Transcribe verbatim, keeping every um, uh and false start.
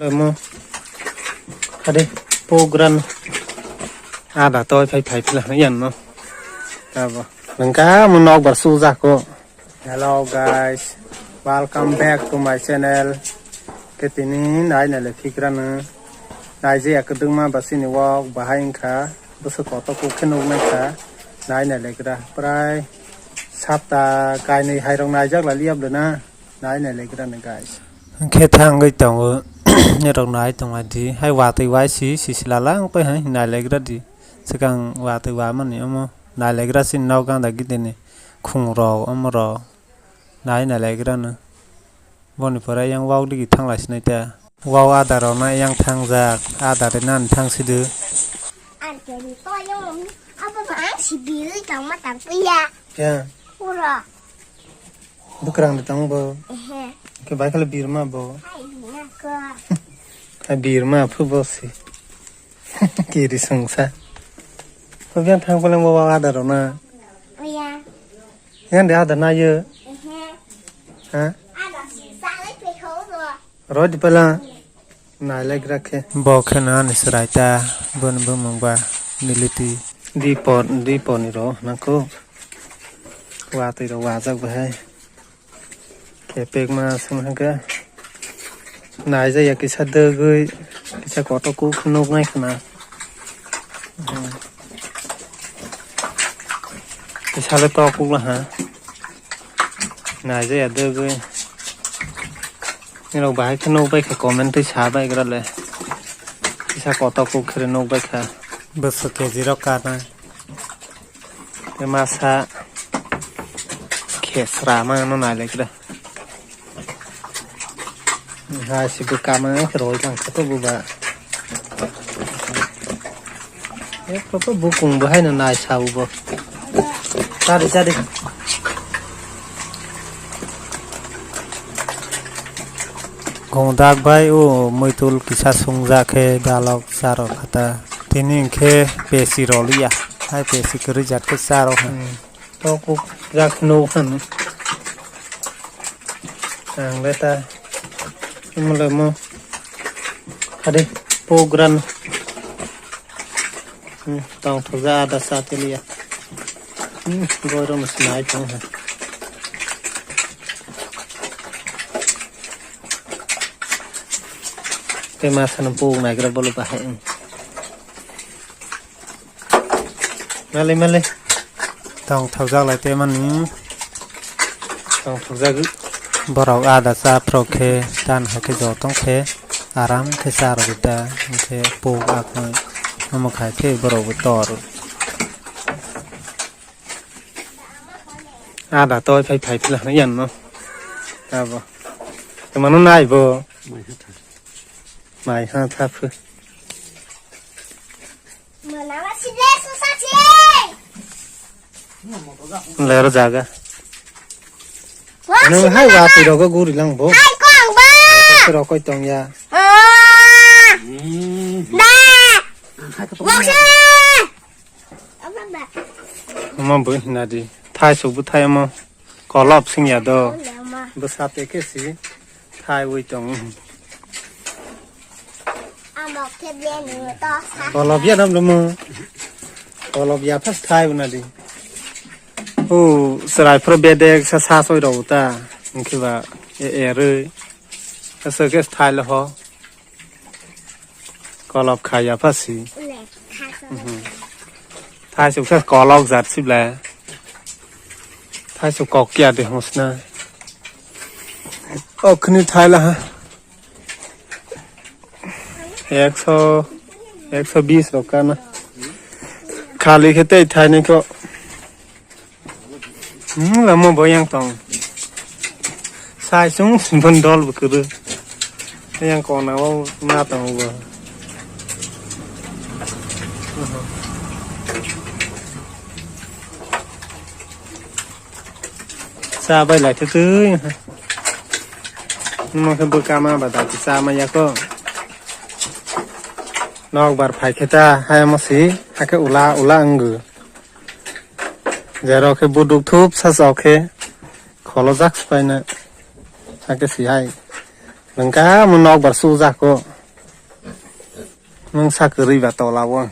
Mo. Hade, program. Ada toi phai phai phila yan no. Abo. Nangka mo nok bar su jako. Hello guys, welcome back to my channel. Ketini nai nai le phikrano. Nai je akadungma basini wok bahai wngkha. Bwswk kotor kuk khe nuk nai kha. Nai nai le gra. Prai sapta kainwi hai rok naijak lali yab le na. Nai nai le gra ni guys. Khe thangwi tongo. Ni rok nai tong di. Hai watwi wai si si si lala wng pai hai nai le gra di. Swkang watwi wa mani omo. Nai le gra si nok ganda gidini. Khung rok omo rok. Nai nai le gra no. Boni pore yang wak digi thang lai sinai ta. Wak ada rok na yang thang jak. Ada de nan thang sidu. Ang khe ni to yung. Abo ma ang si biri tang ma tang puya. Ya. Ura. Bukrang de tang bo. Ehe. Ke bai kala birma bo. Hai na ko. Hai birma phu bo si. Kiri sungsa. Ko biang thang pala mo wak ada rok na. Oya. Yang de ada na yo. Ehe. Ha? Ada si sa le pe ho do. Roi di pala. Nai lai gra khe. Bo khe no ani chwrai ta, boni bumung ba militi. Di por, di por ni ro nang kho. Watwi ro wajak bahai. Khe pek ma sung hangka. Nai ja ya kisa dogwi, kisa kotor kuk nuk nai khna. Hmm. Kisa le tok kuk la ha. Nai ja ya dogwi. Nirok bahai khe nuk bai kha comment twi sa bai gra le. Kisa kotor kuk khe nuk bai kha. Bwswk K G rok karnai. Tei masa khe sra ma no nai le gra. Hai si bwkha ma khe roi tang kha to buba. Ek to bukung bo hai no nai sa bo. Chari chari. Gongdak bai o muitul kisa sungjak khe dalok charok kha ta. Tini hwnkhe pesi roliya. Hai pesi kwrwi jat khe charok kha. Hmm. Tok kuk jak nuk han. Ang le ta. Mo le mo. Hade, program. Hmm, tong thuja ada sa teliya. Hmm, gorom sinai tong ha. Te ma sanam pung nai gra bolu bahai. Male, male. Tong thokjak lai te mani. Tong thokjak. Borok ada cha phrok khe tan hai khe jo tong khe aram khe cha rw ta hwnkhe puk aknai omo khai khe borok bo tor. Ada toi phai phai phila yan no. Abo. Te mano nai bo. Mai ha tha phu. Lero jaga. Nang hai wa pi rogo guri lang bo. Hai kong ba. Rokoi tong ya. Ah. Ba. Wokse. Omo bo hinadi. Thai suk bo thai omo. Kolop sing ya do. Kolop ya ma. Bwsa te khe si thai wi tong. Amo khe bini to sa. Kolop ya nam lumo. Kolop ya phas thai wi nadi. O chwrai phro bedek sa sa soi rok ta. Hwnkhe ba e erwi. Aswk khe thai le ho. Kolop kha ya pha si. Thai suk sa kolok jat si ble. Thai suk kok kiya de hosna. Okhni thai la ha. Ekso, ekso bis rok kana. Khali khe tei thai ni kho. Hmm, lama bo yang tong. Sai sung bun dol bukuru. Yang kona o na tong bo. Sa bai lai tu tu. Mo khe bukama ba da sa ma ya ko. Nok bar phai khe ta hai mo si, hakhe ula ula angu. Jero khe buduk thup sa chao khe kholojak se paina. Hakhe si hai. Nangka mo nok bar sujak ko. Nung sa kwrwi ba tola o.